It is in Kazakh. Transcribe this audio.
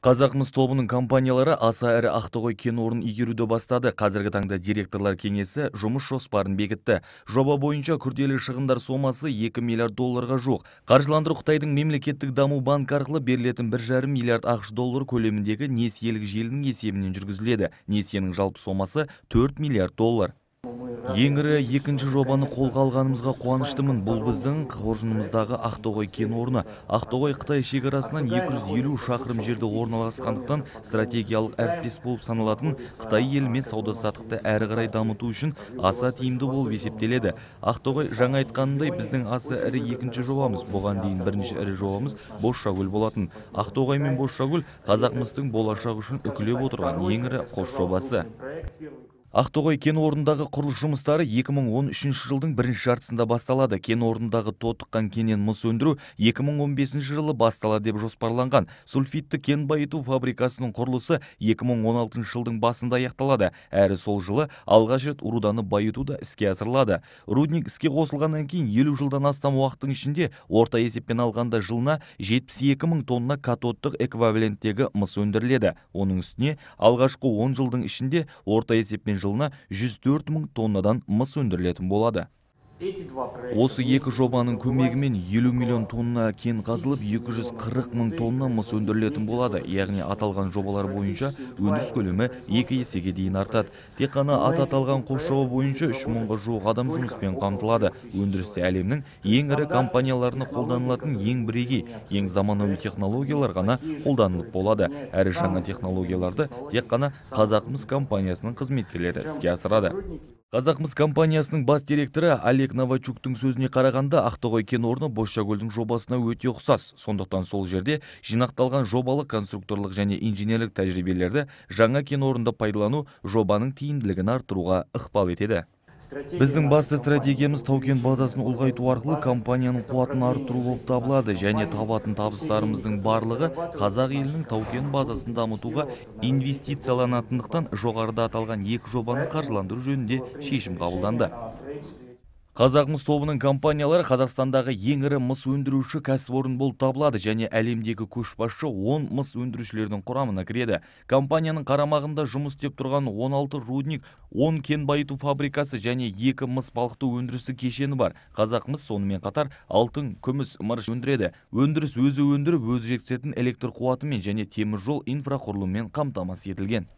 Қазақмыс тобының компаниялары аса ірі Ақтоғай кен орнын игеруді бастады. Қазіргі таңда директорлар кеңесі жұмыс жоспарын бекітті. Жоба бойынша күрделі шығындар сомасы 2 миллиард долларға жуық. Қаржыландыру Қытайдың мемлекеттік даму банкі арқылы берілетін 1,5 миллиард ақш доллар көлеміндегі несиелік желінің есебінен жүргізіледі. Несиенің жалпы сомасы 4 миллиард доллар. Ең ірі екінші жобаны қолға алғанымызға қуаныштымын. Бұл біздің қоржынымыздағы Ақтоғай кен орны. Ақтоғай Қытай шекарасынан 250 шақырым жерде орналасқандықтан стратегиялық әріптес болып саналатын Қытай елімен сауда-саттықты әрі қарай дамыту үшін аса тиімді болып есептеледі. Ақтоғай, жаңа айтқанымдай, біздің аса ірі екінші жобамыз. Бұған дейін бірінші ірі жобамыз Бозшакөл болатын. Ақтоғай мен Бозшакөл Қазақмыстың болашағы үшін үкілеп отырған ең ірі қос жобасы. Ақтоғай кен орнындағы құрылыс жұмыстары 2013 жылдың бірінші жартысында басталады. Кен орнындағы тотыққан кеннен мыс өндіру 2015 жылы басталады деп жоспарланған. Сульфидті кен байыту фабрикасының құрылысы 2016 жылдың басында аяқталады. Әрі сол жылы алғаш рет руданы байыту да іске асырылады. Рудник іске қосылғаннан кейін 50 жылдан астам уақыттың ішінде орта есеппен алғанда жылына 72 мың тонна катодтық эквиваленттегі мыс өндіріледі. Оның үстіне алғашқы 10 жылдың ішінде орта есеппен жылына 104 мың тоннадан мыс өндірілетін болады. Осы екі жобаның көмегімен 50 миллион тонна кен қазылып, 240 мың тонна мыс өндірілетін болады. Яғни аталған жобалар бойынша өндіріс көлемі 2 есеге дейін артады. Тек қана аты аталған қос жоба бойынша 3 мыңға жуық адам жұмыспен қамтылады. Өндірісте әлемнің ең ірі компанияларына қолданылатын ең бірегей, ең заманауи технологиялар ғана қолданылып болады. Әрі жаңа технологияларды тек қана Қазақмыс компаниясының қызметкерлері іске асырады. Қазақмыс компаниясының бас директоры Олег Новачуктың сөзіне қарағанда, Ақтоғай кен орны Бозшакөлдің жобасына өте ұқсас. Сондықтан сол жерде жинақталған жобалық, конструкторлық және инженерлік тәжірибелерді жаңа кен орнында пайдалану жобаның тиімділігін арттыруға ықпал етеді. Біздің басты стратегиямыз тау-кен базасын ұлғайту арқылы компанияның қуатын арттыру болып табылады және табатын табыстарымыздың барлығы қазақ елінің тау-кен базасын дамытуға инвестицияланатындықтан жоғарыда аталған екі жобаны қаржыландыру жөнінде шешім қабылданды. Қазақмыс тобының компаниялары Қазақстандағы ең ірі мыс өндіруші кәсіпорын болып табылады және әлемдегі көшбасшы 10 мыс өндірушілердің құрамына кіреді. Компанияның қарамағында жұмыс істеп тұрған 16 рудник, 10 кен байыту фабрикасы және 2 мыс балқыту өндірісі кешені бар. Қазақмыс сонымен қатар алтын, күміс, мырыш өндіреді. Өндіріс өзі өндіріп, өзі жеткізетін электр қуатымен және темір жол инфрақұрылымымен қамтамасыз етілген.